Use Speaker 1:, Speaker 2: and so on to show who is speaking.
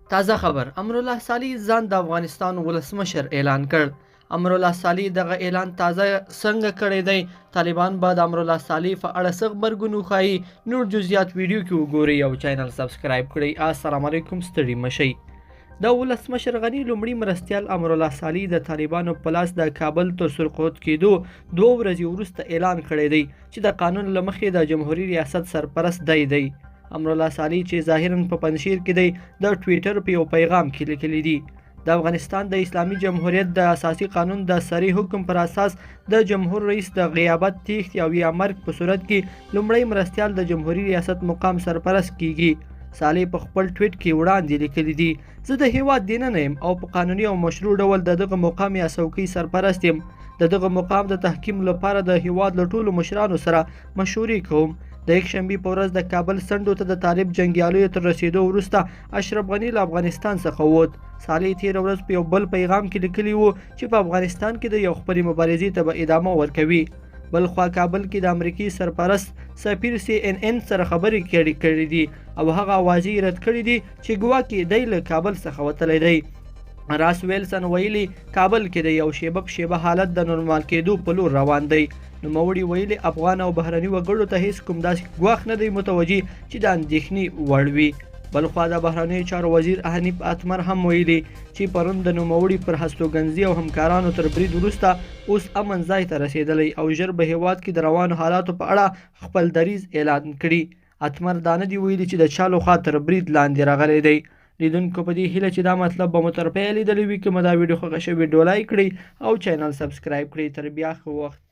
Speaker 1: تازه خبر، امرالله صالح ځان د افغانستان ولسمشر اعلان کړ. امرالله صالح دغه اعلان تازه څنګه کړی دی؟ طالبان به د امرالله صالح په اړه څه غبرګون وښایي؟ نور جزئیات ویډیو کې وګورئ او چینل سبسکرایب کړئ. السلام علیکم، ستړي مشئ. د ولسمشر غني لومړي مرستیال امرالله صالح د طالبانو په لاس د کابل تر سقوط کېدو 2 ورځې وروسته اعلان کړی دی چې د قانون له مخې د جمهوري ریاست سرپرست دی دی. امرالله صالح چې ظاهراً په پنجشیر کې دی، د ټویټر په یو پیغام کې لیکلي دي: د افغانستان د اسلامي جمهوریت د اساسي قانون د سري حکم پر اساس د جمهور رئیس د غیابت، تیښتې او یا مرګ په صورت کې لومړی مرستیال د جمهوري ریاست مقام سرپرست کیږي. صالح په خپل ټویټ کې وړاندې لیکلي دي: زه د هیواد دننه یم او په قانوني او مشروع ډول د دغه مقام یا څوکۍ سرپرست یم. د دغه مقام د تحکیم لپاره د هیواد له ټولو مشرانو سره مشورې کوم. د یکشنبې په ورځ د کابل څنډو ته د طالب جنګیالیو تر رسېدو وروسته اشرف غني له افغانستان څخه ووت. صالح تېره ورځ په یو بل پیغام کې لیکلي وو چې په افغانستان کې د یو خپلې مبارزې ته به ادامه ورکوي. بلخوا کابل کې د امریکې سرپرست سفیر سي ان ان سره خبرې کړې دي او هغه اوازې یې رد کړې دي چې ګواکې دی له کابل څخه وتلی دی. راس ویلسن ویلي کابل کې د یو شیبه په شیبه حالت د نورمال کېدو په لور روان دی. نوموړي ویلي افغان او بهرني وګړو ته هیڅ کوم داسې ګواښ نه دی متوجه چې د اندېښنې وړ وي. بلخوا د بهرنیو چارو وزیر حنیف اتمر هم ویلي چې پرون د نوموړي پر هستوګنځي او همکارانو تر برید وروسته اوس امن ځای ته رسېدلی او ژر به هیواد کې د روانو حالاتو په اړه خپل دریځ اعلان کړي. اتمر دا نه دی ویلي چې د چا لخوا تر برید لاندې راغلی دی. لیدونکو په دې هیله چې دا مطلب به مو تر پایه لیدلی وي. که مو دا ویډیو خوښه شوې، ویډیو لایک کړئ او چینل سبسکرایب کړئ. تر بیا ښه وخت.